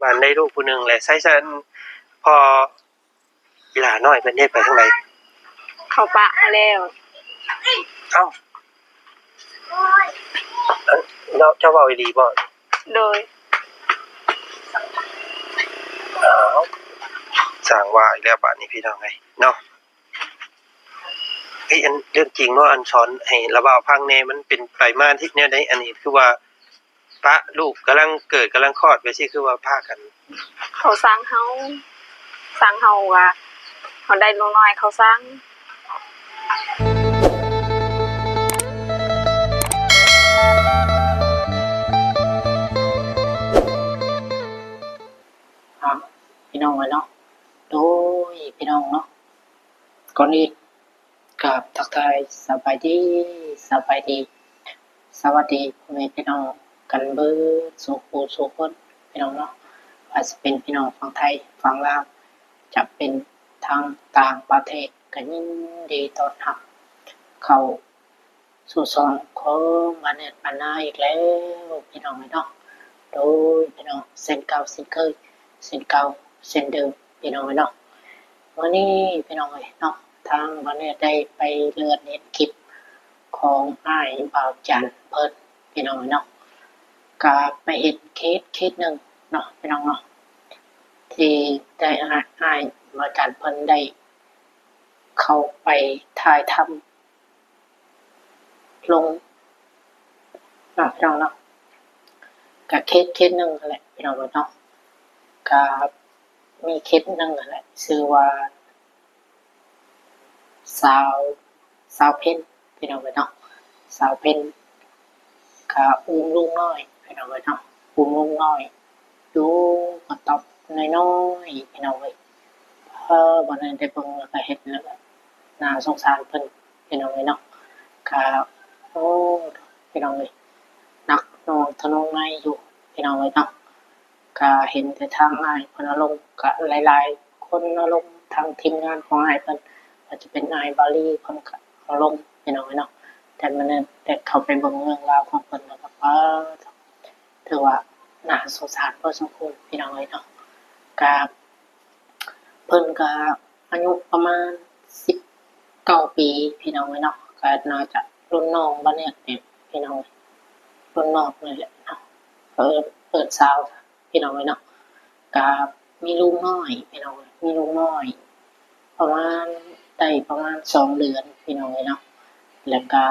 ບ້ານໄດ້ລູກຜູ້ໜຶ່ງແຫຼະ. ໃສຊັ້ນ ພໍ່ອີຫຼ້ານ້ອຍເພິ່ນເດ້ ໄປທາງໃດ? ເຂົາປະເຮົາແລ້ວ. ເອົ້າ ເຈົ້າເວົ້າອີ່ຫຼີບໍ່? ໂດຍ. ອ້າວ ສ້າງວ່າອີກແລ້ວບາດນີ້ ພີ່ນ້ອງເອີຍເນາະ. ເອີຍ ອັນເລື່ອງຈິງເນາະ ອັນສອນໃຫ້ລາວເວົ້າຟັງແດ່ ມັນເປັນໄປມາທີ່ແນວໃດ? ອັນນີ້ຄືວ່າປະລູກກຳລັງເກີດກຳລັງຄອດໄປຊີ້ ຄືວ່າພາກັນ ເຂົາສັ່ງເຮົາ ສັ່ງເຮົາວ່າເຮົາໄດ້ລູກນ້ອຍ ເຂົາສັ່ງ. ອ້າວ ພີ່ນ້ອງເອີຍເນາະ ໂດຍ ພີ່ນ້ອງເນາະ ກ່ອນອື່ນ ກາບທັກທາຍສະບາຍດີ ສະບາຍດີ ສະຫວັດດີພໍ່ແມ່ພີ່ນ້ອງກັນເບິດສູ່ຜູ້ສູ່ຄົນ ພີ່ນ້ອງເນາະ ວ່າຊິເປັນພີ່ນ້ອງຝັ່ງໄທ ຝັ່ງລາວ ຈະເປັນທາງຕ່າງປະເທດ ກໍຍິນດີຕ້ອນຮັບເຂົ້າສູ່ຊ່ອງຂອງບ້ານແອດບ້ານນາອີກແລ້ວ ພີ່ນ້ອງເອີຍເນາະ. ໂດຍ ພີ່ນ້ອງ ເຊັ່ນເກົ່າເຊັ່ນເຄີຍ ເຊັ່ນເກົ່າເຊັ່ນເດີມ ພີ່ນ້ອງເອີຍເນາະ. ມື້ນີ້ພີ່ນ້ອງເອີຍເນາະ ທາງບ່າວແນດໄດ້ໄປເລື່ອນເຫັນຄລິບຂອງອ້າຍບ່າວຈັນເພິ່ນ ພີ່ນ້ອງເອີຍເນາະ ກະໄປເຫັນເຄສເຄສໜຶ່ງເນາະ ພີ່ນ້ອງເນາະ ທີ່ໄດ້ ອ້າຍ ອ້າຍບ່າວຈັນເພິ່ນໄດ້ເຂົ້າໄປຖ່າຍທຳ ລົງເນາະ ພີ່ນ້ອງເນາະ ກະເຄສເຄສໜຶ່ງຫັ້ນແຫຼະ ພີ່ນ້ອງເອີຍເນາະ ກະມີເຄສໜຶ່ງຫັ້ນແຫຼະ ຊື່ວ່າສາວ ສາວເພັນ ພີ່ນ້ອງເອີຍເນາະ ສາວເພັນ ກະອຸ້ມລູກນ້ອຍ ພີ່ນ້ອງເອີຍເນາະ ອຸ້ມລູກນ້ອຍ ຢູ່ກະຕ໊ອບນ້ອຍໆ ພີ່ນ້ອງເອີຍ. ເອີ ບ່າວແນດໄດ້ເບິ່ງແລ້ວກະເຫັນແລ້ວກະໜ້າສົງສານເພິ່ນ ພີ່ນ້ອງເອີຍເນາະ ກະ ໂອ້ ພີ່ນ້ອງເອີຍ ໜັກໜ່ວງທະນົງໃນຢູ່ ພີ່ນ້ອງເອີຍເນາະ ກະເຫັນແຕ່ທາງອ້າຍເພິ່ນເອົາລົງ ກະຫຼາຍໆຄົນເອົາລົງ ທາງທີມງານຂອງອ້າຍເພິ່ນ ວ່າຈະເປັນອ້າຍບາລີ ເພິ່ນກະເອົາລົງ ພີ່ນ້ອງເອີຍເນາະ ແຕ່ມື້ນັ້ນ ແຕ່ເຂົ້າໄປເບິ່ງເລື່ອງລາວຂອງເພິ່ນແລ້ວກະ ປາດ ຖືວ່າໜ້າສົງສານພໍສົມຄວນ ພີ່ນ້ອງເອີຍເນາະ ກະ ເພິ່ນກະອາຍຸປະມານສິບເກົ້າປີ ພີ່ນ້ອງເອີຍເນາະ ກະໜ້າຈະລຸ້ນນ້ອງບ່າວແນດນີ້ ພີ່ນ້ອງເອີຍ ລຸ້ນນ້ອງນີ້ແຫຼະເນາະ ເອີ້ນ ເອີ້ນສາວ ພີ່ນ້ອງເອີຍເນາະ ກະມີລູກນ້ອຍ ພີ່ນ້ອງເອີຍ ມີລູກນ້ອຍປະມານ ໄດ້ປະມານສອງເດືອນ ພີ່ນ້ອງເອີຍເນາະ ແລ້ວກະ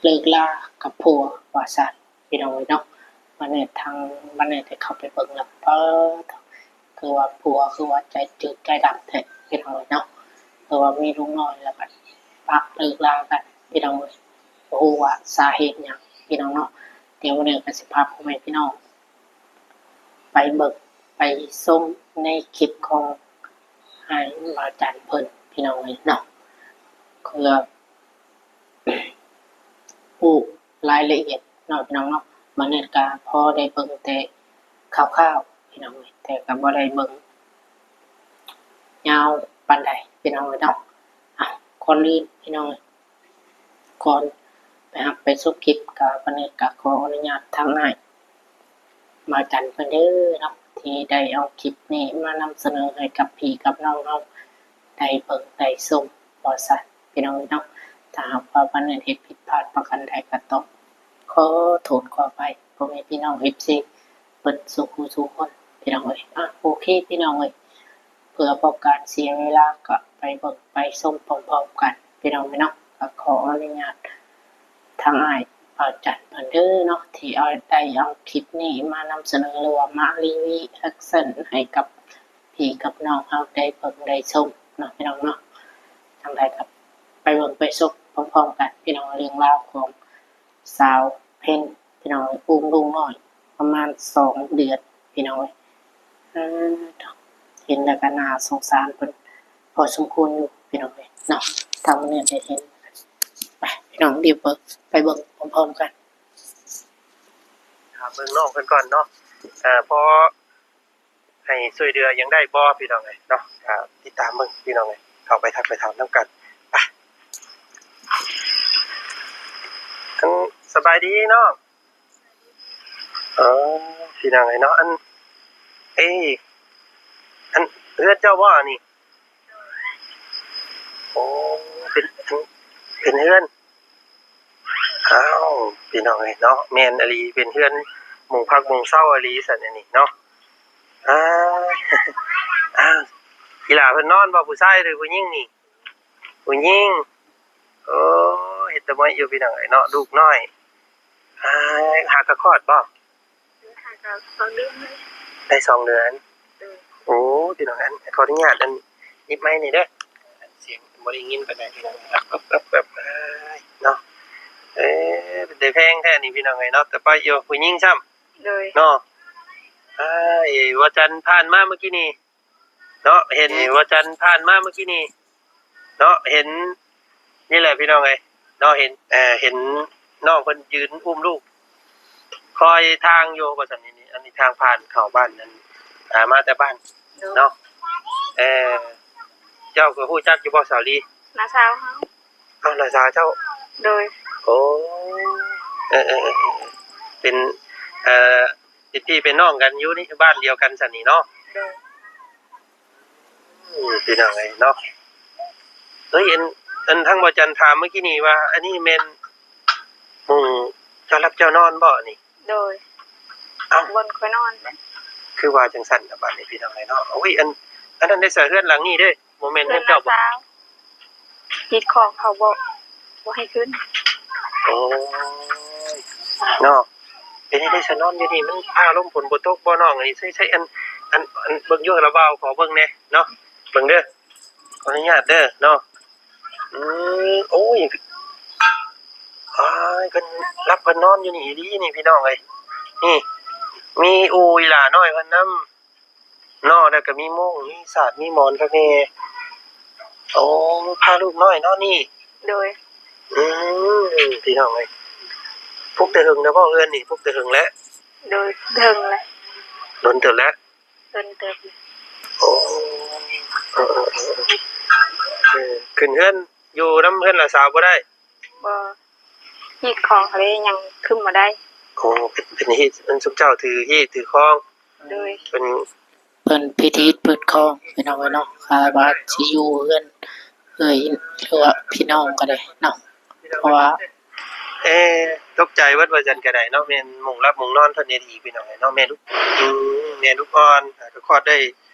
ເລີກລາກັບຜົວວ່າຊັ້ນ ພີ່ນ້ອງເອີຍເນາະ ບັດນີ້ທາງ ບັດນີ້ໄດ້ເຂົ້າໄປເບິ່ງແລ້ວ ປາດ ຄືວ່າຜົວຄືວ່າໃຈຈືດໃຈດຳແທ້ ພີ່ນ້ອງເອີຍເນາະ ຄືວ່າມີລູກນ້ອຍແລ້ວບັດປະເລີກລາກັນ ພີ່ນ້ອງເອີຍ ບໍ່ຮູ້ວ່າສາເຫດຫຍັງ ພີ່ນ້ອງເນາະ. ດຽວມື້ນີ້ກໍຊິພາພໍ່ແມ່ພີ່ນ້ອງໄປເບິ່ງໄປຊົມໃນຄລິບຂອງອ້າຍບ່າວຈັນເພິ່ນ ພີ່ນ້ອງເອີຍເນາະ ເພື່ອ ຮູ້ລາຍລະອຽດເນາະ ພີ່ນ້ອງເນາະ ບາງເທື່ອກໍພໍໄດ້ເບິ່ງແຕ່ຄ່າວໆ ພີ່ນ້ອງເອີຍ ແຕ່ກໍບໍ່ໄດ້ເບິ່ງຍາວປານໃດ ພີ່ນ້ອງເອີຍເນາະ. ອ່ະ ກ່ອນອື່ນ ພີ່ນ້ອງເອີຍ ກ່ອນໄປຮັບໄປຊົມຄລິບ ກໍບາງເທື່ອກໍຂໍອະນຸຍາດທາງອ້າຍ ບ່າວຈັນເພິ່ນເດີເນາະ ທີ່ໄດ້ເອົາຄລິບນີ້ມານຳສະເໜີໃຫ້ກັບພີ່ກັບນ້ອງເຮົາໄດ້ເບິ່ງໄດ້ຊົມວ່າຊັ້ນ ພີ່ນ້ອງເອີຍເນາະ. ຖ້າຫາກວ່າບາງເທື່ອເຮັດຜິດພາດປະການໃດກໍຕ້ອງຂໍໂທດຂໍອະໄພພໍ່ແມ່ພີ່ນ້ອງເອັຟຊີເບິດສູ່ຜູ້ສູ່ຄົນ ພີ່ນ້ອງເອີຍ. ອ່ະ ໂອເຄ ພີ່ນ້ອງເອີຍ ເພື່ອບໍ່ການເສຍເວລາ ກໍໄປເບິ່ງໄປຊົມພ້ອມໆກັນ ພີ່ນ້ອງເອີຍເນາະ. ກໍຂໍອະນຸຍາດທາງອ້າຍບ່າວຈັນເພິ່ນເດີເນາະ ທີ່ເອົາ ໄດ້ເອົາຄລິບນີ້ມານຳສະເໜີ ຫຼືວ່າມາຣີວິວແອັກຊັນໃຫ້ກັບພີ່ກັບນ້ອງເຮົາໄດ້ເບິ່ງໄດ້ຊົມເນາະ ພີ່ນ້ອງເນາະ. ຈັ່ງໃດກໍໄປເບິ່ງໄປຊົມພ້ອມໆກັນ ພີ່ນ້ອງ ເລື່ອງລາວຂອງ ສາວເພັນ ພີ່ນ້ອງເອີຍ ອຸ້ມລູກນ້ອຍປະມານສອງເດືອນ ພີ່ນ້ອງເອີຍ. ເອີ ເຫັນແລ້ວກໍໜ້າສົງສານເພິ່ນພໍສົມຄວນຢູ່ ພີ່ນ້ອງເອີຍເນາະ. ທາງມື້ນີ້ໄດ້ເຫັນ ໄປ ພີ່ນ້ອງ ດຽວເບິ່ງ ໄປເບິ່ງພ້ອມໆກັນ ຫາເບິ່ງນ້ອງເພິ່ນກ່ອນເນາະ ເອີ ພໍ ໃຫ້ຊ່ວຍເຫຼືອຫຍັງໄດ້ບໍ່ ພີ່ນ້ອງເອີຍເນາະ. ກໍຕິດຕາມເບິ່ງ ພີ່ນ້ອງເອີຍ ເຂົ້າໄປທັກໄປຖາມນຳກັນ ໄປ. ອັນ ສະບາຍດີນ້ອງ. ເອີ ພີ່ນ້ອງເອີຍເນາະ ອັນ ເອີ ອັນ ເຮືອນເຈົ້າບໍ່ອັນນີ້? ໂອ້ ເປັນ ເປັນເຮືອນ. ອ້າວ ພີ່ນ້ອງເອີຍເນາະ ແມ່ນອີ່ຫຼີ ເປັນເຮືອນມຸງພັກມຸງເຊົາອີ່ຫຼີຊັ້ນ ອັນນີ້ເນາະ. ອ້າ ອ້າ ອີ່ຫຼ້າເພິ່ນນອນບໍ່? ຜູ້ຊາຍຫຼືຜູ້ຍິງນີ້? ຜູ້ຍິງ. ໂອ້ ເຮັດຕາເມື່ອຍຢູ່ ພີ່ນ້ອງເອີຍເນາະ ລູກນ້ອຍ. ອ້າ ຫາກະຄອດບໍ່? ຫາກະສອງເດືອນ. ໄດ້ສອງເດືອນ. ໂອ້ ພີ່ນ້ອງ ອັນ ຂໍອະນຸຍາດ ອັນ ຫຍິບໄມນີ້ເດີ ອັນ ສຽງບໍ່ໄດ້ຍິນປານໃດ ພີ່ນ້ອງເນາະ. ເອີ ເປັນຕາແພງແທ້ນີ້ ພີ່ນ້ອງເອີຍເນາະ ແຕ່ໄປຢູ່ ຜູ້ຍິງຊ້ຳ. ໂດຍ ເນາະ. ອ້າຍ ວ່າຈັນຜ່ານມາມື້ກີ້ນີ້ ເນາະ ເຫັນ ເອີ ວ່າຈັນຜ່ານມາມື້ກີ້ນີ້ເນາະ ເຫັນ ນີ້ແຫຼະ ພີ່ນ້ອງເອີຍເນາະ ເຫັນ ເອີ ເຫັນນ້ອງເພິ່ນຢືນອຸ້ມລູກ ຄອຍທາງຢູ່ວ່າຊັ້ນ. ນີ້ ອັນນີ້ທາງຜ່ານເຂົ້າບ້ານນັ້ນ ອ່າ ມາແຕ່ບ້ານ ໂດຍ ເນາະ. ເອີ ເຈົ້າກໍຮູ້ຈັກຢູ່ບໍ່ ສາວລີ? ນ້າສາວເຮົາ. ເອົ້າ ນ້າສາວເຈົ້າ? ໂດຍ. ໂອ້ ເອີໆ ເປັນ ເອີ ເປັນພີ່ເປັນນ້ອງກັນຢູ່ໃນບ້ານດຽວກັນຊັ້ນນີ້ເນາະ. ໂດຍ. ອືມ ພີ່ນ້ອງເອີຍເນາະ. ເອີຍ ອັນ ອັນທາງບໍ່ຈັນຖາມມື້ກີ້ນີ້ວ່າ ອັນນີ້ແມ່ນມຸງເຈົ້າຫຼັບເຈົ້ານອນບໍ່ນີ້? ໂດຍ. ເອົ້າ ບ່ອນຂ້ອຍນອນເດ້. ຄືວ່າຈັ່ງຊັ້ນລະບາດນີ້ ພີ່ນ້ອງເອີຍເນາະ. ໂອ້ຍ ອັນ ອັນນັ້ນເດ້ ສະ ເຮືອນຫຼັງນີ້ເດ້ ບໍ່ແມ່ນເຮືອນເຈົ້າບໍ່? ເຮືອນນ້າສາວ ຮີດຄອງເຂົາບໍ່ ບໍ່ໃຫ້ຂຶ້ນ. ໂອ້ຍ ເນາະ. ເປັນຈັ່ງໃດສະ ນອນຢູ່ນີ້ ມັນຟ້າລົມຝົນບໍ່ຕົກບໍ່ນ້ອງ? ອັນນີ້ໃສ່ ໃສ່ ອັນ ອັນ ອັນ ເບິ່ງຢູ່ລະບ່າວ ຂໍເບິ່ງແດ່ເນາະ ເບິ່ງເດີ ຂໍອະນຸຍາດເດີເນາະ. ອືມ ໂອ້ຍ ອ້າຍ ເພິ່ນຫຼັບເພິ່ນນອນຢູ່ນີ້ອີ່ຫຼີນີ້ ພີ່ນ້ອງເອີຍ. ນີ້ ມີອູ່ອີ່ຫຼ້ານ້ອຍເພິ່ນນຳ ເນາະ ແລ້ວກໍມີມຸ້ງ ມີສາດ ມີໝອນຄັກແນ່. ໂອ້ ພາລູກນ້ອຍນອນນີ້. ໂດຍ. ອືມ ພີ່ນ້ອງເອີຍ ປຸກແຕ່ເຫິງແລ້ວບໍ່ເຮືອນນີ້? ປຸກແຕ່ເຫິງແລ້ວ. ໂດຍ ເຖິງແລ້ວ ດົນເຕີບແລ້ວ. ເອີ ເອີ ເອີ ເອີ ຂຶ້ນເຮືອນ ຢູ່ນຳເຮືອນຫຼານສາວບໍ່ໄດ້? ບໍ່ ຮີດຄອງເລີຍ ຍັງຂຶ້ນບໍ່ໄດ້. ໂອ້ ເປັນ ເປັນຮີດ ອັນ ຊຸມເຈົ້າຖືຮີດຖືຄອງ. ໂດຍ. ເພິ່ນ ເພິ່ນຜິດຮີດຜິດຄອງ ພີ່ນ້ອງເອີຍເນາະ. ຖ້າວ່າຊິຢູ່ເຮືອນເອື້ອຍ ຫຼືວ່າພີ່ນ້ອງກໍໄດ້ເນາະ ເພາະວ່າ ເອີ ຕົກໃຈເບິດວ່າຊັ້ນກໍໄດ້ເນາະ. ແມ່ນມຸງຫຼັບມຸງນອນເພິ່ນເຮັດອີກ ພີ່ນ້ອງເອີຍເນາະ. ແມ່ລູກ ອືມ ແມ່ລູກອ່ອນ ອ່າ ກໍຄອດໄດ້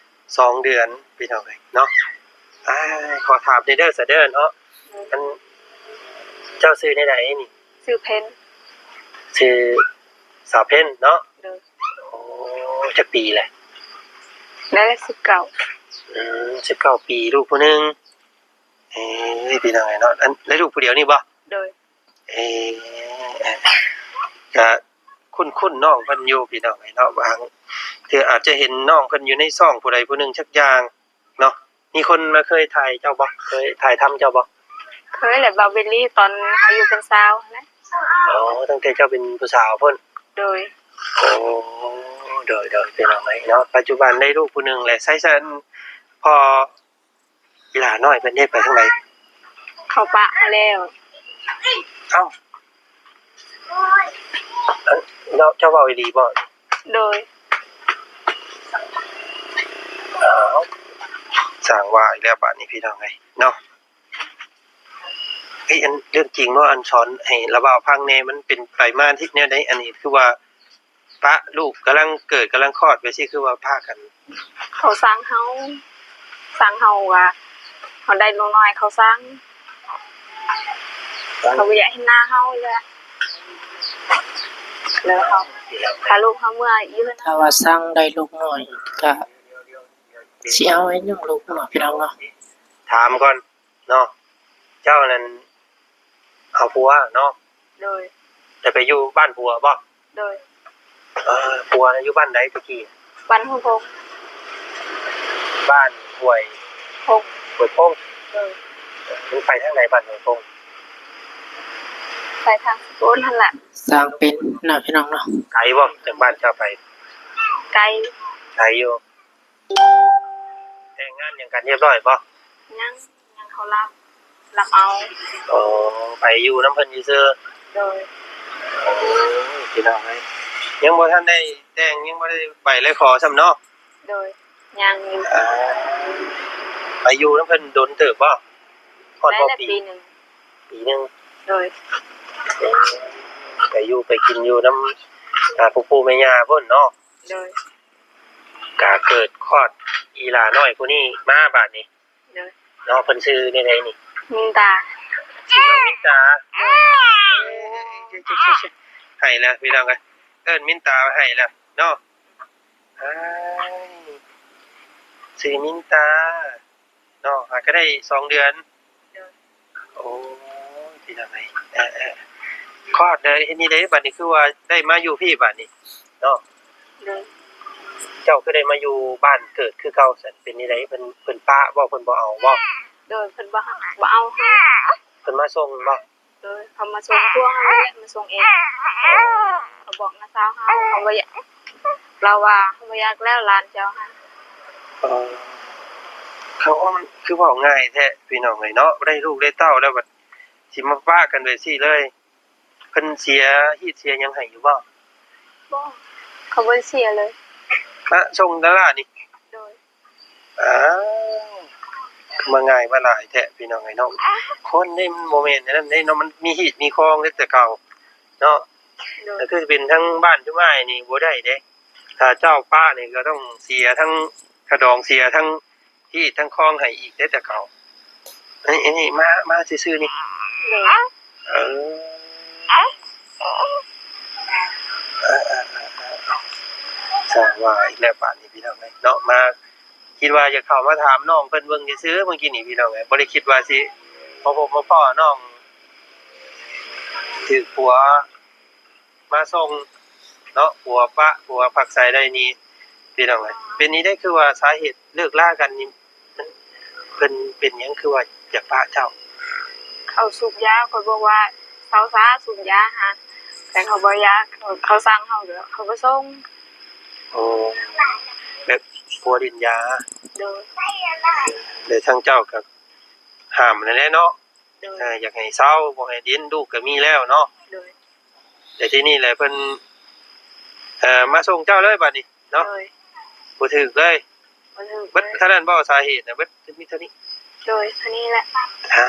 ສອງເດືອນ ພີ່ນ້ອງເອີຍເນາະ. ອ່າ ຂໍຖາມແດ່ເດີ ສະເດີເນາະ ອັນ ເຈົ້າຊື່ແນວໃດນີ້? ຊື່ເພັນ. ຊື່ສາວເພັນເນາະ. ໂດຍ. ໂອ້ ຈັກປີແຫຼະ? ໄດ້ສິບເກົ້າ. ອືມ ສິບເກົ້າປີ ລູກຜູ້ໜຶ່ງ. ເອີ ພີ່ນ້ອງເອີຍເນາະ ອັນ ໄດ້ລູກຜູ້ດຽວນີ້ບໍ່? ໂດຍ. ເອີ ກະຄຸ້ນໆນ້ອງເພິ່ນຢູ່ ພີ່ນ້ອງເອີຍເນາະ. ບາງເທື່ອອາດຈະເຫັນນ້ອງເພິ່ນຢູ່ໃນຊ່ອງຜູ້ໃດຜູ້ໜຶ່ງຈັກຢ່າງເນາະ. ມີຄົນມາເຄີຍຖ່າຍເຈົ້າບໍ່? ເຄີຍຖ່າຍທຳເຈົ້າບໍ່? ເຄີຍແຫຼະ ບ່າວເບລລີ ຕອນເຮົາຢູ່ເປັນສາວຫັ້ນແຫຼະ. ອໍ ຕັ້ງແຕ່ເຈົ້າເປັນຜູ້ສາວພຸ້ນ? ໂດຍ. ໂອ້ ໂດຍໆ ພີ່ນ້ອງເອີຍເນາະ ປັດຈຸບັນໄດ້ລູກຜູ້ໜຶ່ງແລ້ວ. ໃສຊັ້ນ ພໍ່ ອີຫຼ້ານ້ອຍເພິ່ນເດ້ ໄປທາງໃດ? ເຂົາປະເຮົາແລ້ວ. ເອົ້າ ເຈົ້າ ເຈົ້າເວົ້າອີ່ຫຼີບໍ່? ໂດຍ. ອ້າວ ສ້າງວ່າອີກແລ້ວບາດນີ້ ພີ່ນ້ອງເອີຍເນາະ. ເອີຍ ອັນ ເລື່ອງຈິງເນາະ ອັນ ສອນໃຫ້ລາວເວົ້າຟັງແດ່ ມັນເປັນໄປມາທີ່ແນວໃດ? ອັນນີ້ຄືວ່າ ປະລູກກຳລັງເກີດກຳລັງຄອດໄປຊີ້ ຄືວ່າພາກັນ ເຂົາສັ່ງເຮົາ ສັ່ງເຮົາວ່າ ເຮົາໄດ້ລູກນ້ອຍເຂົາສັ່ງ ເຂົາບໍ່ຢາກເຫັນໜ້າເຮົາເລີຍ ແລ້ວເຮົາ ພາລູກເຮົາເມືອຢູ່ເຮືອນ. ຖ້າວ່າສັ່ງໄດ້ລູກນ້ອຍກະຊິເອົາເຮັດຫຍັງລູກເນາະ ພີ່ນ້ອງເນາະ. ຖາມກ່ອນ ເນາະ ເຈົ້ານັ້ນເອົາຜົວເນາະ. ໂດຍ. ໄດ້ໄປຢູ່ບ້ານຜົວບໍ່? ໂດຍ. ເອີ ຜົວຢູ່ບ້ານໃດແຕ່ກີ້? ບ້ານຫ້ວຍພົງ. ບ້ານຫ້ວຍພົງ. ຫ້ວຍພົງ. ໂດຍ. ມັນໄປທາງໃດບ້ານຫ້ວຍພົງ? ໄປທາງສະໂກນຫັ້ນລະ. ສ້າງເປັນເນາະ ພີ່ນ້ອງເນາະ. ໄກບໍ່ ຈາກບ້ານເຈົ້າໄປ? ໄກ. ໄກຢູ່. ແຕ່ງງານຫຍັງກັນຮຽບຮ້ອຍບໍ່? ຍັງ ຍັງ ເຂົາຮັບ ຮັບເອົາ. ອໍ ໄປຢູ່ນຳເພິ່ນຊື່ໆ. ໂດຍ. ໂອ້ຍ ພີ່ນ້ອງເອີຍ ຍັງບໍ່ທັນໄດ້ແຕ່ງ ຍັງບໍ່ໄດ້ໃບໄດ້ຂໍຊ້ຳເນາະ. ໂດຍ ຍັງຢູ່. ອ່າ ໄປຢູ່ນຳເພິ່ນດົນເຕີບບໍ່? ຮອດບໍ່ປີ? ໄດ້ແລ້ວປີໜຶ່ງ. ປີໜຶ່ງ. ໂດຍ ໄປຢູ່ໄປກິນຢູ່ນຳ ອ່າ ປູ່ໆແມ່ຍ່າພຸ້ນເນາະ. ໂດຍ ກະເກີດຄອດອີ່ຫຼ້ານ້ອຍຜູ້ນີ້ມາບາດນີ້. ໂດຍ ເນາະ ເພິ່ນຊື່ແນວໃດນີ້? ມິນຕາ. ຊື່ນ້ອງມິນຕາ. ໂດຍ ເອີ ເອີ ເອີ ເອີ ເອີ ໄຫ້ແລ້ວພີ່ນ້ອງເອີຍ ເອີ້ນມິນຕາໄຫ້ແລ້ວເນາະ. ອ້າຍ ຊື່ມິນຕາເນາະ ຫາກະໄດ້ສອງເດືອນ. ໂດຍ ໂອ້ຍ ພີ່ນ້ອງເອີຍ ເອີ ເອີ ຄອດແລ້ວເຮັດແນວໃດບາດນີ້ ຄືວ່າໄດ້ມາຢູ່ພີ້ບາດນີ້ເນາະ? ໂດຍ ເຈົ້າຄືໄດ້ມາຢູ່ບ້ານເກີດຄືເກົ່າຊັ້ນ ເປັນແນວໃດ ເພິ່ນ ເພິ່ນປະບໍ່ ເພິ່ນບໍ່ເອົາບໍ່? ໂດຍ ເພິ່ນບໍ່ ບໍ່ເອົາເຮົາ. ເພິ່ນມາສົ່ງບໍ່? ໂດຍ ເຂົາມາສົ່ງພວກເຮົານີ້ແຫຼະ ມາສົ່ງເອງ. ເຂົາບອກນ້າສາວເຮົາ ເຮົາບໍ່ຢາກ ລາວວ່າເຮົາບໍ່ຢາກແລ້ວຫຼານເຈົ້າຫັ້ນ. ເອີ ເຂົາ ເອີ ມັນຄືເວົ້າງ່າຍແທ້ພີ່ນ້ອງເອີຍເນາະ ໄດ້ລູກໄດ້ເຕົ້າແລ້ວບັດຊິມາປະກັນແບບຊີ້ເລີຍ. ເພິ່ນເສຍຮີດເສຍຫຍັງໃຫ້ຢູ່ບໍ່? ບໍ່ ເຂົາບໍ່ໄດ້ເສຍເລີຍ. ມາສົ່ງຕະຫຼາດນີ້? ໂດຍ. ອ້າວ ຄືມາງ່າຍມາຫຼາຍແທ້ພີ່ນ້ອງເອີຍເນາະ. ຄົນນີ້ມັນບໍ່ແມ່ນອັນນັ້ນເດ້ເນາະ ມັນມີຮີດມີຄອງເດ້ແຕ່ເກົ່າເນາະ. ໂດຍ ກໍຄືເປັນທາງບ້ານຈຸມອ້າຍນີ້ບໍ່ໄດ້ເດ້ ຖ້າເຈົ້າປະນີ້ກໍຕ້ອງເສຍທັງຂະດອງ ເສຍທັງຮີດທັງຄອງໃຫ້ອີກເດ້ແຕ່ເກົ່າ. ອັນນີ້ ອັນນີ້ມາ ມາຊື່ໆນີ້. ໂດຍ ເອີ ເອີ ເອີ ຊ່າງວ່າອີກແລ້ວບາດນີ້ພີ່ນ້ອງເອີຍເນາະ. ມາ ຄິດວ່າຈະເຂົ້າມາຖາມນ້ອງເພິ່ນເບິ່ງຊື່ໆ ເມື່ອກີ້ນີ້ພີ່ນ້ອງເອີຍ ບໍ່ໄດ້ຄິດວ່າຊິມາພົບມາພໍ້ນ້ອງຖືກຜົວມາສົ່ງເນາະ ຜົວປະ ຜົວພັກໃສໄດ້ນີ້ພີ່ນ້ອງເອີຍ. ເປັນນີ້ໄດ້ ຄືວ່າສາເຫດເລີກລາກັນນີ້ ມັນ ເພິ່ນເປັນຫຍັງຄືວ່າຢາກປະເຈົ້າ? ເຂົາສູບຢາ ຂ້ອຍບອກວ່າເຊົາຊາສູບຢາຫັ້ນ ແຕ່ເຂົາບໍ່ຢາກ ເຂົາສັ່ງເຮົາ ເຮົາກໍສົ່ງ. ໂອ້ ແບບຜົວຫຼິ້ນຢາ. ໂດຍ ແລ້ວທາງເຈົ້າກໍຫ້າມນັ້ນແຫຼະເນາະ. ໂດຍ ເອີ ຢາກໃຫ້ເຊົາ ບໍ່ໃຫ້ຫຼິ້ນ ລູກກໍມີແລ້ວເນາະ. ໂດຍ ແຕ່ທີນີ້ແຫຼະເພິ່ນ ເອີ ມາສົ່ງເຈົ້າເລີຍບາດນີ້ເນາະ. ໂດຍ ບໍ່ຖືກເລີຍ. ບໍ່ຖືກເລີຍ. ເບິດເທົ່ານັ້ນບໍ່ ສາເຫດນະ ເບິດມີເທົ່ານີ້? ໂດຍ ເທົ່ານີ້ແຫຼະ. ອ້າ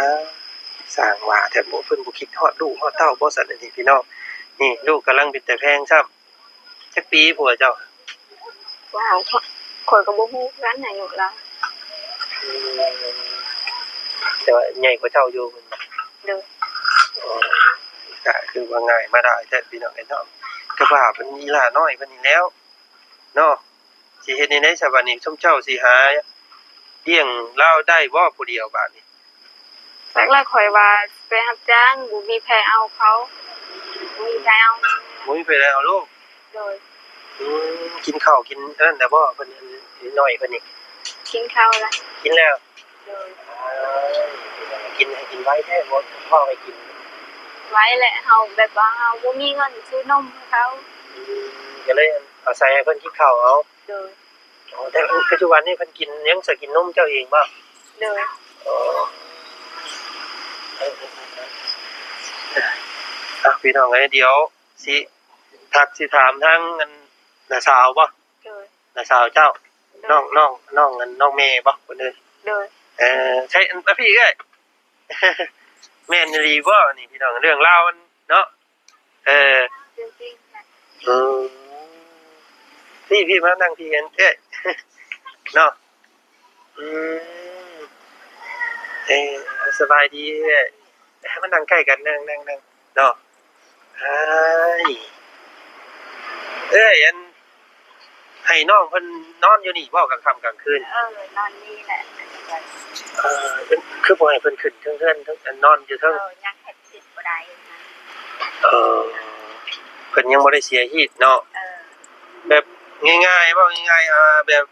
ຊ່າງວ່າແທ້ ບໍ່ ເພິ່ນບໍ່ຄິດຮອດລູກຮອດເຕົ້າບໍ່ຊັ້ນ ອັນນີ້ພີ່ນ້ອງ. ນີ້ລູກກຳລັງເປັນຕາແພງຊ້ຳ. ຈັກປີຜົວເຈົ້າ? ວ້າວ ຂ້ອຍກໍບໍ່ຮູ້ຄືກັນອາຍຸລາວ. ອືມ ແຕ່ວ່າໃຫຍ່ກວ່າເຈົ້າຢູ່ແມ່ນບໍ່? ໂດຍ. ອໍ ກະຄືວ່າງ່າຍມາໄດ້ແທ້ພີ່ນ້ອງເອີຍເນາະ. ກໍວ່າເພິ່ນອີ່ຫຼ້ານ້ອຍເພິ່ນນີ້ແລ້ວເນາະ ຊິເຮັດແນວໃດຊະບາດນີ້? ຊຸມເຈົ້າຊິຫາລ້ຽງລາວໄດ້ບໍ່ຜູ້ດຽວບາດນີ້? ຈັກລະ ຂ້ອຍວ່າຊິໄປຮັບຈ້າງ ບໍ່ມີໃຜເອົາເຂົາ ບໍ່ມີໃຜເອົາ. ບໍ່ມີໃຜເອົາລູກ? ໂດຍ. ອືມ ກິນເຂົ້າກິນອັນນັ້ນແລ້ວບໍ່ ເພິ່ນ ນ້ອຍເພິ່ນນີ້? ກິນເຂົ້າລະ. ກິນແລ້ວ? ໂດຍ. ກິນ ໃຫ້ກິນໄວແທ້ ບໍ່ເວົ້າໃຫ້ກິນໄວແຫຼະ. ເຮົາແບບວ່າເຮົາບໍ່ມີເງິນຊື້ນົມໃຫ້ເຂົາ. ອືມ ກໍເລີຍອາໄສໃຫ້ເພິ່ນກິນເຂົ້າເອົາ. ໂດຍ. ອໍ ແຕ່ປັດຈຸບັນນີ້ເພິ່ນກິນຫຍັງຊະ? ກິນນົມເຈົ້າເອງບໍ່? ໂດຍ. ອໍ ເອີ ເອີ ເອີ ເອີ ອ່ະ ພີ່ນ້ອງເອີຍ ດຽວຊິທັກຊິຖາມທາງອັນນ້າສາວບໍ່? ໂດຍ. ນ້າສາວເຈົ້າ? ໂດຍ. ນ້ອງ ນ້ອງ ນ້ອງອັນ ນ້ອງແມ່ບໍ່ ຄົນອື່ນ? ໂດຍ. ເອີ ໃຊ່ ອັນ ອະ ພີ່ເອື້ອຍ ແມ່ນອີ່ຫຼີບໍ່ນີ້ ພີ່ນ້ອງ ເລື່ອງລາວມັນເນາະ. ເອີ ເອີ ພີ່ ພີ່ມານັ່ງພີ່ກັນເອື້ອຍເນາະ. ອືມ ເອີ ສະບາຍດີເອື້ອຍ ມານັ່ງໃກ້ກັນ ນັ່ງ ນັ່ງ ນັ່ງເນາະ. ອ້າຍ ເອື້ອຍ ອັນ ໃຫ້ນ້ອງເພິ່ນນອນຢູ່ນີ້ບໍ່ ກາງຄ່ຳກາງຄືນ? ເອີ ນອນນີ້ແຫຼະ. ເອີ ເພິ່ນ ຄືບໍ່ໃຫ້ເພິ່ນຂຶ້ນເທິງເຮືອນ ເທິງ ອັນ ນອນຢູ່ເທິງ? ເອີ ຍັງເຮັດສິດບໍ່ໄດ້. ເອີ ເພິ່ນຍັງບໍ່ໄດ້ເສຍຮີດເນາະ. ເອີ ແບບງ່າຍໆ ເວົ້າງ່າຍໆ ອ່າ ແບບ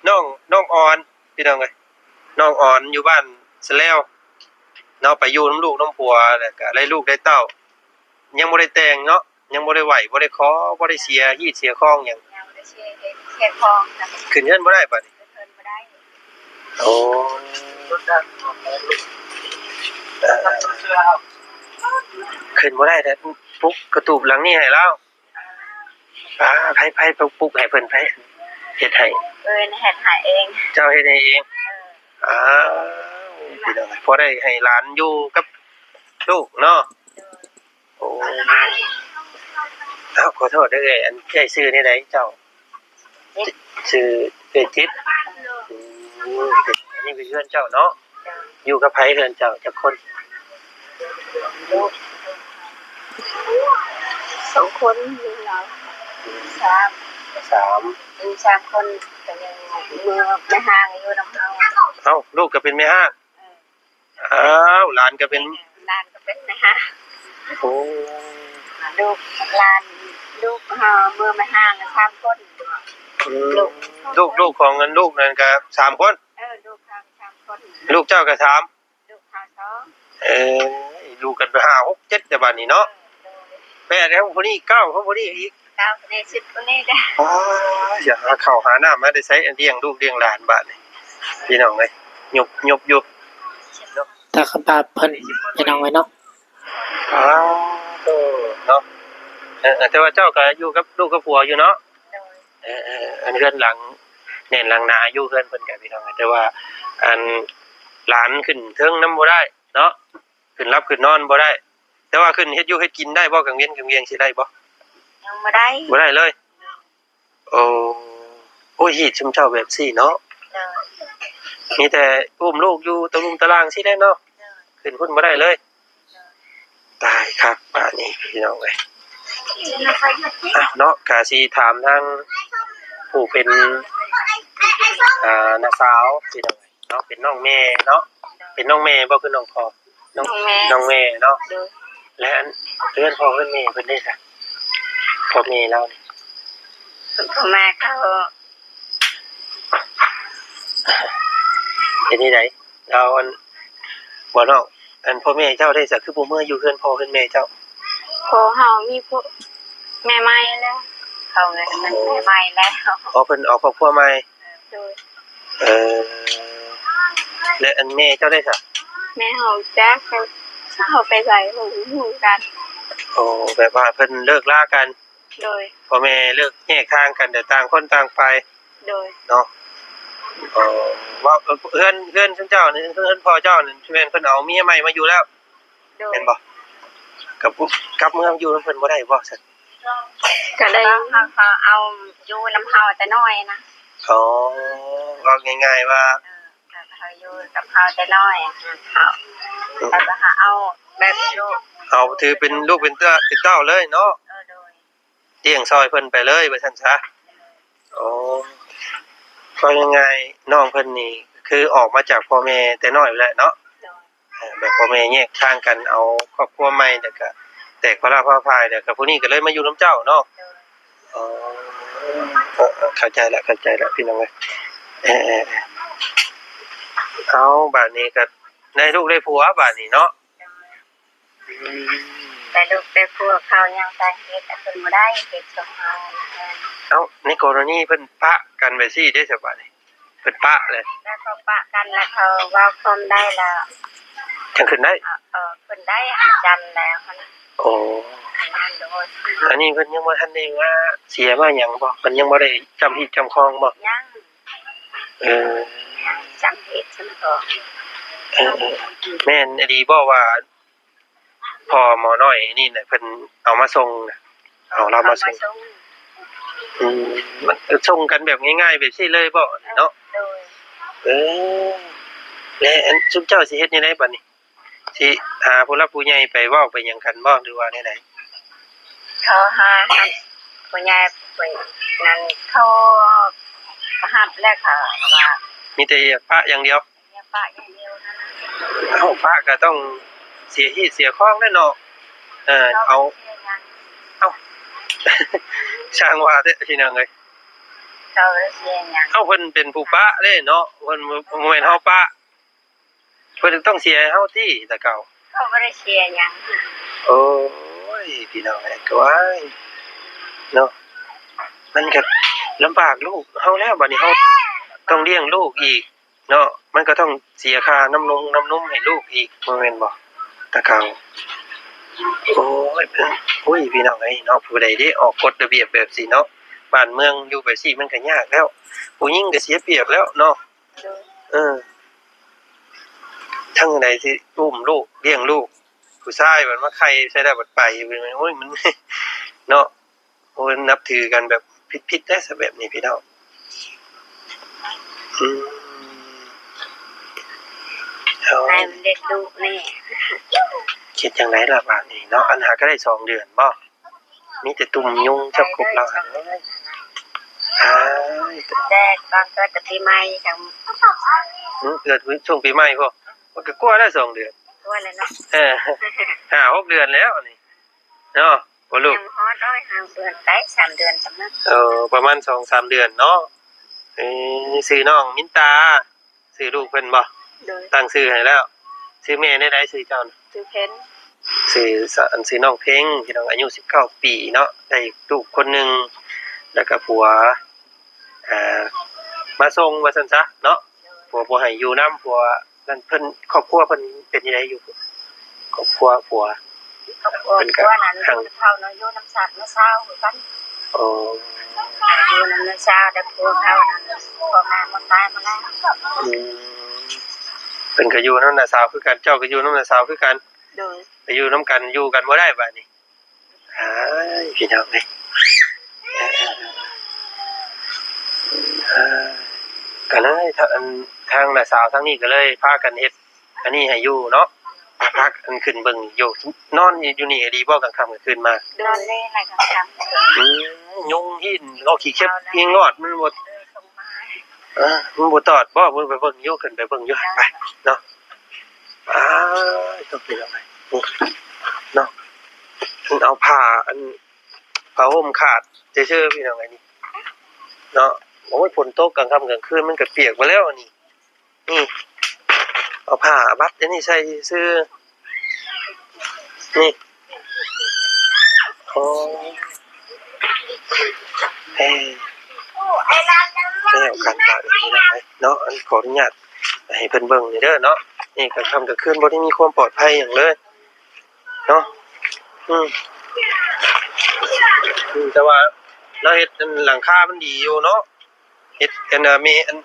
ນ້ອງ ນ້ອງອອນ ພີ່ນ້ອງເອີຍ ນ້ອງອອນຢູ່ບ້ານສະແລວເນາະ ໄປຢູ່ນຳລູກນຳຜົວ ແລ້ວກະໄດ້ລູກໄດ້ເຕົ້າ ຍັງບໍ່ໄດ້ແຕ່ງເນາະ ຍັງບໍ່ໄດ້ໄຫວ້ບໍ່ໄດ້ຂໍ ບໍ່ໄດ້ເສຍຮີດເສຍຄອງຫຍັງ. ຍັງບໍ່ໄດ້ເສຍຮີດເສຍຄອງ. ຂຶ້ນເຮືອນບໍ່ໄດ້ບາດນີ້? ຂຶ້ນເຮືອນບໍ່ໄດ້. ໂອ້ ເອີ ຂຶ້ນບໍ່ໄດ້ແລ້ວ ປຸກກະຕູບຫຼັງນີ້ໃຫ້ລາວ. ອ່າ ໃຜ ໃຜ ໃຜປຸກໃຫ້ເພິ່ນ ໃຜ ເຮັດໃຫ້ ເອີ ເຮັດໃຫ້ເອງ. ເຈົ້າເຮັດໃຫ້ເອງ? ເອີ. ອ້າວ ພີ່ນ້ອງ ພໍໄດ້ໃຫ້ຫຼານຢູ່ກັບລູກເນາະ. ໂອ້ ເອົ້າ ຂໍໂທດເດີເອື້ອຍ ອັນເອື້ອຍຊື່ແນວໃດເຈົ້າ? ຊື່ເອື້ອຍຈິດ. ອືມ ອັນນີ້ເປັນເຮືອນເຈົ້າເນາະ? ຢູ່ກັບໃຜເຮືອນເຈົ້າ ຈັກຄົນ? ສອງຄົນ ສາມ ສາມ ສາມຄົນ. ແມ່ຮ້າງຢູ່ນຳເຮົາ. ເອົ້າ ລູກກໍເປັນແມ່ຮ້າງ? ເອີ. ອ້າວ ຫຼານກໍເປັນ ຫຼານກໍເປັນແມ່ຮ້າງ. ໂອ້ ລູກຫຼານ ລູກເຮົາເມືອແມ່ຮ້າງສາມຄົນ. ອືມ ລູກ ລູກ ລູກຂອງອັນ ລູກນັ້ນກໍສາມຄົນ? ເອີ ລູກເຮົາສາມຄົນ. ລູກເຈົ້າກໍສາມ? ລູກເຮົາສອງ. ເອີ ຢູ່ກັນໄປຫ້າ ຫົກ ເຈັດແລ້ວບາດນີ້ເນາະ. ເອີ ໂດຍ. ແປດແລ້ວ ຜູ້ນີ້ເກົ້າ ຜູ້ນີ້ອີກ ເກົ້າ ຜູ້ນີ້ສິບ ຜູ້ນີ້ເດ້. ອ້າ ຊິຫາເຂົ້າຫານ້ຳມາແຕ່ໃສ ລ້ຽງລູກລ້ຽງຫຼານບາດນີ້ ພີ່ນ້ອງເອີຍ. ຍຸບ ຍຸບຢູ່ ຕາຄະບາບເພິ່ນ ພີ່ນ້ອງເອີຍເນາະ. ອ້າ ໂຕ ເນາະ. ເອີ ເອີ ແຕ່ວ່າເຈົ້າກໍຢູ່ກັບລູກກັບຜົວຢູ່ເນາະ? ໂດຍ. ເອີ ເອີ ອັນເຮືອນຫຼັງແໜ້ນຫຼັງໜາຢູ່ເຮືອນເພິ່ນກໍ ພີ່ນ້ອງ ແຕ່ວ່າອັນຫຼານຂຶ້ນເທິງນຳບໍ່ໄດ້ເນາະ, ຂຶ້ນຫຼັບຂຶ້ນນອນບໍ່ໄດ້. ແຕ່ວ່າຂຶ້ນເຮັດຢູ່ເຮັດກິນໄດ້ບໍ່? ກາງເວັນກາງວຽງຊິໄດ້ບໍ່? ຍັງບໍ່ໄດ້. ບໍ່ໄດ້ເລີຍ? ໂອ້ ໂອ້ຍ ຮີດຊຸມເຈົ້າແບບຊີ້ເນາະ. ໂດຍ. ມີແຕ່ອຸ້ມລູກຢູ່ຕະລຸ່ມຕະລ່າງຊີ້ແຫຼະເນາະ. ໂດຍ. ຂຶ້ນພຸ້ນບໍ່ໄດ້ເລີຍ. ໂດຍ. ຕາຍຄັກບາດນີ້ ພີ່ນ້ອງເອີຍ. ອ່ະ ເນາະ ກະຊິຖາມທາງຜູ້ເປັນ ອ່າ ນ້າສາວ ພີ່ນ້ອງເອີຍເນາະ, ເປັນນ້ອງແມ່ເນາະ. ເປັນນ້ອງແມ່ບໍ່ ຄືນ້ອງພໍ່? ນ້ອງ ນ້ອງແມ່ ນ້ອງແມ່ເນາະ. ໂດຍ. ແລະ ອັນ ເຮືອນພໍ່ເຮືອນແມ່ເພິ່ນເດ້ຊະ? ພໍ່ແມ່ລາວນີ້ ພໍ່ແມ່ເຂົາ ເປັນຈັ່ງໃດ? ລາວ ອັນ ບໍ່ນ້ອງ ອັນ ພໍ່ແມ່ເຈົ້າເດ້ຊະ ຄືບໍ່ເມືອຢູ່ເຮືອນພໍ່ເຮືອນແມ່ເຈົ້າ? ພໍ່ເຮົາມີຜົວ ແມ່ໃໝ່ແລ້ວ ເຂົາ ແມ່ໃໝ່ແລ້ວ. ອໍ ເພິ່ນເອົາຄອບຄົວໃໝ່. ໂດຍ. ເອີ ແລະ ອັນແມ່ເຈົ້າເດ້ຊະ? ແມ່ເຮົາຈັກ ເຂົາໄປໃສ ເຮົາບໍ່ຮູ້ຄືກັນ. ໂອ້ ແບບວ່າເພິ່ນເລີກລາກັນ. ໂດຍ. ພໍ່ແມ່ເລີກແຍກທາງກັນ ແຕ່ຕ່າງຄົນຕ່າງໄປ. ໂດຍ. ເນາະ. ເອີ ວ່າເຮືອນ ເຮືອນຊຸມເຈົ້ານີ້ ເຮືອນພໍ່ເຈົ້ານີ້ ແມ່ນເພິ່ນເອົາເມຍໃໝ່ມາຢູ່ແລ້ວ? ໂດຍ. ແມ່ນບໍ່? ກັບ ກັບເມືອຢູ່ນຳເພິ່ນບໍ່ໄດ້ບໍ່ຊັ້ນ? ກໍໄດ້ ເຂົາ ເຂົາເອົາຢູ່ນຳເຮົາແຕ່ນ້ອຍນະ. ອໍ ເວົ້າງ່າຍໆວ່າ ເອີ ເຂົາຢູ່ກັບເຮົາແຕ່ນ້ອຍ ເຮົາ ອືມ ແລ້ວກໍເຮົາເອົາແບບລູກ ເອົາຖືເປັນລູກເປັນເຕົ້າ ເປັນເຕົ້າເລີຍເນາະ. ເອີ ໂດຍ. ລ້ຽງຊ່ອຍເພິ່ນໄປເລີຍວ່າຊັ້ນຊະ. ໂອ້ ເວົ້າງ່າຍໆ ນ້ອງເພິ່ນນີ້ຄືອອກມາຈາກພໍ່ແມ່ແຕ່ນ້ອຍພຸ້ນແຫຼະເນາະ. ໂດຍ. ເອີ ແບບພໍ່ແມ່ແຍກທາງກັນ ເອົາຄອບຄົວໃໝ່ ແລ້ວກະແຕກພາລະພາພາຍ ແລ້ວກະຜູ້ນີ້ກໍເລີຍມາຢູ່ນຳເຈົ້າເນາະ. ໂດຍ. ອໍ ເອີ ເອີ ເຂົ້າໃຈລະ ເຂົ້າໃຈລະ ພີ່ນ້ອງເອີຍ. ເອີ ເອີ ເອົາ ບາດນີ້ກໍໄດ້ລູກໄດ້ຜົວບາດນີ້ເນາະ. ໂດຍ. ອືມ ແຕ່ລູກແຕ່ຜົວເຂົາຍັງຕ່າງເຮັດ ເພິ່ນບໍ່ໄດ້ເຮັດຊົງເຮົາ. ເອົ້າ ໃນກໍລະນີເພິ່ນປະກັນແບບຊີ້ເດ້ ສະບາດນີ້ ເພິ່ນປະແລ້ວ ແລ້ວເຂົາປະກັນ ແລ້ວເຂົາເວົ້າຄວາມໄດ້ແລ້ວ ຈັ່ງຂຶ້ນໄດ້. ເອີ ເອີ ຂຶ້ນໄດ້ ຫາຈັນແລ້ວຫັ້ນ. ໂອ້ ອັນນັ້ນໂດຍ. ອັນນີ້ເພິ່ນຍັງບໍ່ທັນໄດ້ມາເສຍມາຫຍັງບໍ່? ເພິ່ນຍັງບໍ່ໄດ້ຈຳຮີດຈຳຄອງບໍ່? ຍັງ. ເອີ ຍັງຈຳຮີດຈຳຄອງ. ເອີ ເອີ ແມ່ນອີ່ຫຼີບໍ່ວ່າ ພໍ່ໝໍນ້ອຍນີ້ນະ ເພິ່ນເອົາມາສົ່ງນະ ເອົາລາວມາສົ່ງ. ເອົາມາສົ່ງ. ອືມ ມັນສົ່ງກັນແບບງ່າຍໆແບບຊີ້ເລີຍບໍ່ເນາະ? ໂດຍ. ເອີ ແລະ ອັນ ຊຸມເຈົ້າຊິເຮັດແນວໃດບາດນີ້? ຊິຫາຜູ້ຫຼັກຜູ້ໃຫຍ່ໄປເວົ້າໄປຫຍັງກັນບໍ່ ຫຼືວ່າແນວໃດ? ເຂົາຫາ ຫາຜູ້ໃຫຍ່ຜູ້ນັ້ນ ເຂົາກໍຮັບແລ້ວ ເຂົາວ່າ ມີແຕ່ຢາກປະຢ່າງດຽວ. ເມຍປະຢ່າງດຽວນັ້ນ. ເອົ້າ ປະກໍຕ້ອງເສຍຮີດເສຍຄອງແຫຼະເນາະ. ເອີ ເອົາ ເອົາ ຊ່າງວ່າເຖາະ ພີ່ນ້ອງເອີຍ. ເຂົາເສຍຫຍັງ? ເອົ້າ ເພິ່ນເປັນຜູ້ປະເດ້ເນາະ, ເພິ່ນ ບໍ່ແມ່ນເຮົາປະ. ເພິ່ນຕ້ອງເສຍໃຫ້ເຮົາຕິ ແຕ່ເກົ່າ. ເຂົາບໍ່ໄດ້ເສຍຫຍັງ. ໂອ້ຍ ພີ່ນ້ອງເອີຍ ກະວ່າຍເນາະ, ມັນກະລຳບາກລູກເຮົາແລ້ວ. ບາດນີ້ເຮົາຕ້ອງລ້ຽງລູກອີກ ເນາະ, ມັນກໍຕ້ອງເສຍຄ່ານ້ຳນົງນ້ຳນົມໃຫ້ລູກອີກ ບໍ່ແມ່ນບໍ່ ຕາເກົ່າ? ໂອ້ຍ ໂອ້ຍ ພີ່ນ້ອງເອີຍເນາະ, ຜູ້ໃດເດ້ອອກກົດລະບຽບແບບຊີ້ເນາະ, ບ້ານເມືອງຢູ່ແບບຊີ້ມັນກໍຍາກແລ້ວ ຜູ້ຍິງກໍເສຍປຽບແລ້ວເນາະ. ໂດຍ ເອີ ທັງໃດຊິອຸ້ມລູກລ້ຽງລູກ ຜູ້ຊາຍບັດມາໄຂ່ໃສ່ແລ້ວບັດໄປ ໂອ້ຍ ມັນ ເນາະ. ໂອ້ຍ ນັບຖືກັນແບບຜິດໆ ເດ້ ແບບນີ້ພີ່ນ້ອງ. ອືມ ໂອ້ຍ ໃຫ້ມັນເຮັດດຸແດ່ ເຮັດຈັ່ງໃດລະບາດນີ້ເນາະ. ອັນຫາກໍໄດ້ສອງເດືອນບໍ່ ມີແຕ່ຕຸ່ມຍຸງຈັບກົບລາວຫັ້ນ. ອ້າຍ ແຕ່ຕອນເກີດແຕ່ປີໃໝ່ຈັ່ງ ຫື ເກີດຊ່ວງປີໃໝ່ພຸ້ນ ມັນກໍກວ່າແລ້ວສອງເດືອນ ກວ່າແລ້ວເນາະ. ເອີ ຫ້າຫົກເດືອນແລ້ວນີ້ເນາະ ບໍ່ລູກ? ຍັງຮອດຮ້ອຍຫ້າເດືອນໄປ ສາມເດືອນປະມານ. ເອີ ປະມານສອງສາມເດືອນເນາະ. ເອີ ຊື່ນ້ອງມິນຕາ ຊື່ລູກເພິ່ນບໍ່? ໂດຍ ຕັ້ງຊື່ໃຫ້ແລ້ວ. ຊື່ແມ່ແນວໃດ? ຊື່ເຈົ້ານະ? ຊື່ເພັນ. ຊື່ ອັນ ຊື່ນ້ອງເພັງ ພີ່ນ້ອງ ອາຍຸສິບເກົ້າປີເນາະ ໄດ້ລູກຄົນໜຶ່ງ ແລ້ວກໍຜົວ ອ່າ ມາສົ່ງວ່າຊັ້ນຊະເນາະ. ຜົວບໍ່ໃຫ້ຢູ່ນຳ ຜົວນັ້ນ. ເພິ່ນ ຄອບຄົວເພິ່ນເປັນຈັ່ງໃດຢູ່? ຄອບຄົວຜົວ ຄອບຄົວ ເພິ່ນກໍ ຜົວນັ້ນ ຫັ້ນ ເຂົາເນາະ ຢູ່ນຳສາວ ນ້າສາວຄືກັນ. ອໍ ຢູ່ນຳນ້າສາວ ແຕ່ຜົວເຂົານັ້ນ ພໍ່ແມ່ໝົດຕາຍໝົດແລ້ວ. ອືມ ເພິ່ນກໍຢູ່ນຳນ້າສາວຄືກັນ ເຈົ້າກໍຢູ່ນຳນ້າສາວຄືກັນ. ໂດຍ ໄປຢູ່ນຳກັນ ຢູ່ກັນບໍ່ໄດ້ບາດນີ້. ອ້າຍ ພີ່ນ້ອງເອີຍ ກໍເລີຍ ທາງ ອັນ ທາງນ້າສາວທາງນີ້ກໍເລີຍພາກັນເຮັດອັນນີ້ໃຫ້ຢູ່ເນາະ ພາກັນຂຶ້ນເບິ່ງຢູ່. ນອນຢູ່ນີ້ດີບໍ່ ກາງຄ່ຳກາງຄືນມາ? ນອນແລ້ວ ກາງຄ່ຳ. ອືມ ຍຸງຫີນງອກຂີ້ເຂັບຂີ້ງອດ ມັນບໍ່ ເອີ ມັນບໍ່ຕອດບໍ່? ເບິ່ງ ໄປເບິ່ງຢູ່ ຂຶ້ນໄປເບິ່ງຢູ່ ໄປເນາະ. ອ້າຍ ຕ້ອງເປັນຫຍັງໄງ ໂອ້ ເນາະ. ເພິ່ນເອົາຜ້າ ອັນ ຜ້າຫົ່ມຂາດຊື່ໆ ພີ່ນ້ອງເອີຍ ນີ້ເນາະ. ໂອ້ຍ ຝົນຕົກກາງຄ່ຳກາງຄືນມັນກໍປຽກໝົດແລ້ວນີ້. ນີ້ ເອົາຜ້າບັດອັນນີ້ໃສ່ຊື່ໆ ນີ້. ໂອ້ ແມ່ ແມ່ນກັນບາດນີ້ເນາະ. ອັນ ຂໍອະນຸຍາດໃຫ້ເພິ່ນເບິ່ງນີ້ເດີເນາະ. ນີ້ກາງຄ່ຳກາງຄືນບໍ່ໄດ້ມີຄວາມປອດໄພຫຍັງເລີຍເນາະ. ອືມ ອືມ ແຕ່ວ່າລາວເຮັດ ອັນ ຫຼັງຄາມັນດີຢູ່ເນາະ. ເຮັດ ອັນ ແມ່ ອັນ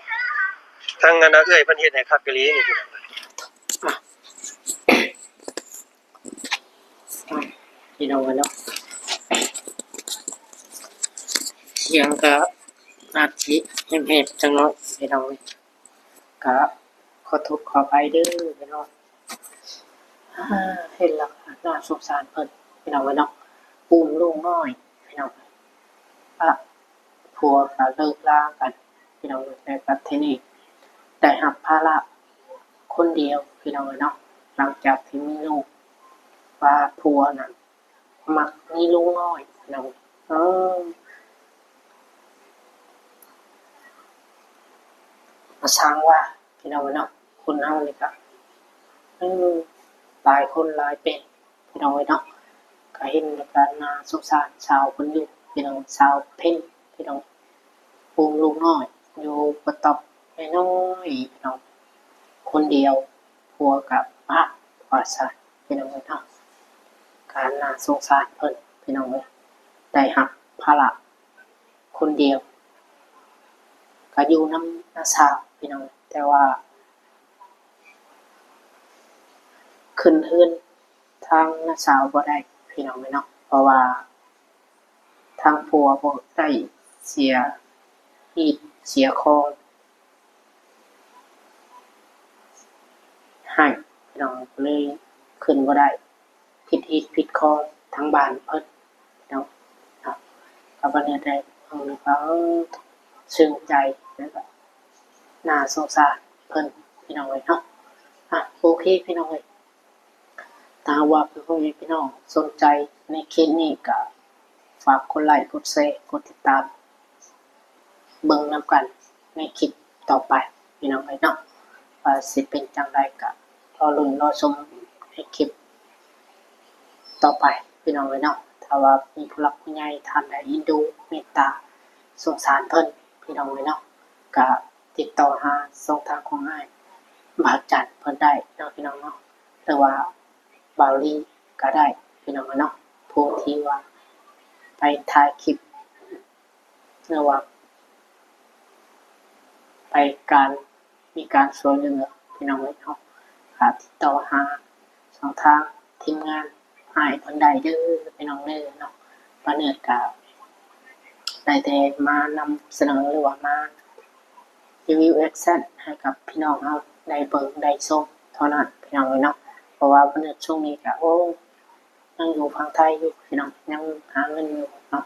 ທາງ ອັນ ເອື້ອຍເພິ່ນເຮັດໃຫ້ຄັກອີ່ຫຼີນີ້. ພີ່ນ້ອງເອີຍເນາະ ສຽງກໍອາດຊິແຫບໆ ຈັກໜ້ອຍ ພີ່ນ້ອງເອີຍ ກໍຂໍໂທດຂໍອະໄພເດີພີ່ນ້ອງ. ເຫັນແລ້ວໜ້າສົງສານເພິ່ນ ພີ່ນ້ອງເອີຍເນາະ ປູມລູກນ້ອຍ ພີ່ນ້ອງ. ອະ ຜົວກໍເລີກລາກັນ ພີ່ນ້ອງເອີຍ ແຕ່ບັດທີນີ້ໄດ້ຮັບພາລະຄົນດຽວ ພີ່ນ້ອງເອີຍເນາະ. ຫຼັງຈາກທີ່ມີລູກ ວ່າຜົວນັ້ນມັກມີລູກນ້ອຍ ພີ່ນ້ອງ. ເອີ ມາສ້າງວ່າ ພີ່ນ້ອງເອີຍເນາະ ຄົນເຮົານີ້ກະ ເອີ ຫຼາຍຄົນຫຼາຍເປັນ ພີ່ນ້ອງເອີຍເນາະ. ກະເຫັນແລ້ວກະໜ້າສົງສານສາວເພິ່ນຢູ່ ພີ່ນ້ອງ ສາວເພັນ ພີ່ນ້ອງ ປູມລູກນ້ອຍຢູ່ກະຕ໊ອບນ້ອຍໆ ພີ່ນ້ອງ ຄົນດຽວ ຜົວກະປະວ່າຊັ້ນ ພີ່ນ້ອງເອີຍເນາະ. ກະໜ້າສົງສານເພິ່ນ ພີ່ນ້ອງເອີຍ ໄດ້ຮັບພາລະຄົນດຽວ ກະຢູ່ນຳນ້າສາວ ພີ່ນ້ອງ ແຕ່ວ່າ ຂຶ້ນເຮືອນທາງນ້າສາວບໍ່ໄດ້ ພີ່ນ້ອງເອີຍເນາະ ເພາະວ່າທາງຜົວບໍ່ໄດ້ເສຍຮີດເສຍຄອງໃຫ້ ພີ່ນ້ອງ ກໍເລີຍຂຶ້ນບໍ່ໄດ້. ຜິດຮີດຜິດຄອງທາງບ້ານເພິ່ນເນາະ ເນາະ ກໍບໍ່ແນວໃດ ເຮົາກໍ ເອີ ເຊິ່ງໃຈ ແລ້ວກໍໜ້າສົງສານເພິ່ນ ພີ່ນ້ອງເອີຍເນາະ. ອະ ໂອເຄ ພີ່ນ້ອງເອີຍ ຖ້າຫາກວ່າພໍ່ແມ່ພີ່ນ້ອງສົນໃຈໃນຄລິບນີ້ ກໍຝາກກົດໄລ ກົດແຊ ກົດຕິດຕາມ ເບິ່ງນຳກັນໃນຄລິບຕໍ່ໄປ ພີ່ນ້ອງເອີຍເນາະ ວ່າຊິເປັນຈັ່ງໃດ ກະລໍລຸ້ນລໍຊົມໃນຄລິບຕໍ່ໄປ ພີ່ນ້ອງເອີຍເນາະ. ຖ້າວ່າມີຜູ້ຫຼັກຜູ້ໃຫຍ່ທ່ານໃດເອັນດູເມດຕາສົງສານເພິ່ນ ພີ່ນ້ອງເອີຍເນາະ ກະຕິດຕໍ່ຫາຊ່ອງທາງຂອງອ້າຍບ່າວຈັນເພິ່ນໄດ້ເນາະ ພີ່ນ້ອງເນາະ ຫຼືວ່າບ່າວລີກະໄດ້ ພີ່ນ້ອງເອີຍເນາະ ຜູ້ທີ່ວ່າໄປຖ່າຍຄລິບ ຫຼືວ່າໄປການ ມີການຊ່ວຍເຫຼືອ ພີ່ນ້ອງເອີຍເນາະ ກະຕິດຕໍ່ຫາຊ່ອງທາງທີມງານອ້າຍເພິ່ນໄດ້ເດີ ພີ່ນ້ອງເດີເນາະ. ບ່າວເນີດກະໄດ້ແຕ່ມານຳສະເໜີ ຫຼືວ່າມາຣີວິວແອັກຊັນໃຫ້ກັບພີ່ນ້ອງເຮົາໄດ້ເບິ່ງໄດ້ຊົມເທົ່ານັ້ນ ພີ່ນ້ອງເອີຍເນາະ. ເພາະວ່າບ່າວເນີດຊ່ວງນີ້ກະ ໂອ້ ຍັງຢູ່ຝັ່ງໄທຢູ່ ພີ່ນ້ອງ ຍັງຫາເງິນຢູ່ເນາະ.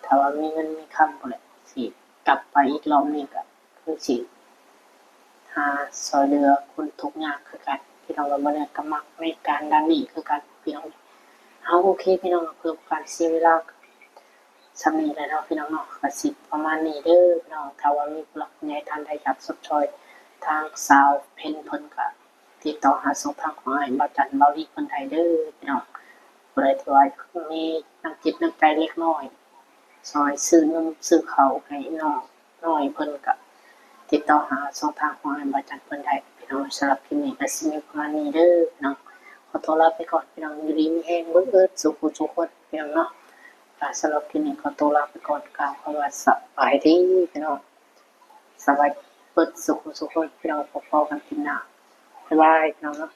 ຖ້າວ່າມີເງິນມີຄຳພຸ້ນແຫຼະ ຊິກັບໄປອີກລອບນີ້ ກະຄືຊິຫາຊ່ວຍເຫຼືອຄົນທຸກຍາກຄືກັນ ພີ່ນ້ອງ. ບ່າວເນີດກະມັກໃນການດ້ານນີ້ຄືກັນ ພີ່ນ້ອງ. ເອົາ ໂອເຄ ພີ່ນ້ອງ ເພື່ອບໍ່ເປັນການເສຍເວລາ ສ່ຳນີ້ແຫຼະເນາະ ພີ່ນ້ອງເນາະ. ກະຊິປະມານນີ້ເດີ ພີ່ນ້ອງ. ຖ້າວ່າມີຜູ້ຫຼັກຜູ້ໃຫຍ່ທ່ານໃດຢາກຊົມຊ່ອຍທາງສາວເພັນເພິ່ນ ກະຕິດຕໍ່ຫາຊ່ອງທາງຂອງອ້າຍບ່າວຈັນ ບ່າວລີເພິ່ນໄດ້ເດີ ພີ່ນ້ອງ. ຜູ້ໃດທີ່ວ່າມີນ້ຳຈິດນ້ຳໃຈເລັກນ້ອຍ ຊ່ອຍຊື້ນົມຊື້ເຂົ້າໃຫ້ນ້ອງນ້ອຍເພິ່ນ ກະຕິດຕໍ່ຫາຊ່ອງທາງຂອງອ້າຍບ່າວຈັນເພິ່ນໄດ້ ພີ່ນ້ອງ. ສຳລັບຄລິບນີ້ກະຊິມີປະມານນີ້ເດີ ພີ່ນ້ອງ. ຂໍຕົວລາໄປກ່ອນ ພີ່ນ້ອງ. ຢູ່ດີມີແຮງເບິດສູ່ຜູ້ສູ່ຄົນ ພີ່ນ້ອງເນາະ. ກະສຳລັບຄລິບນີ້ຂໍຕົວລາໄປກ່ອນ ກ່າວຄຳວ່າສະບາຍດີ ພີ່ນ້ອງ. ສະບາຍເບິດສູ່ຜູ້ສູ່ຄົນ ພີ່ນ້ອງ. ພໍ້ກັນຄລິບໜ້າ ບາຍບາຍ ພີ່ນ້ອງເນາະ.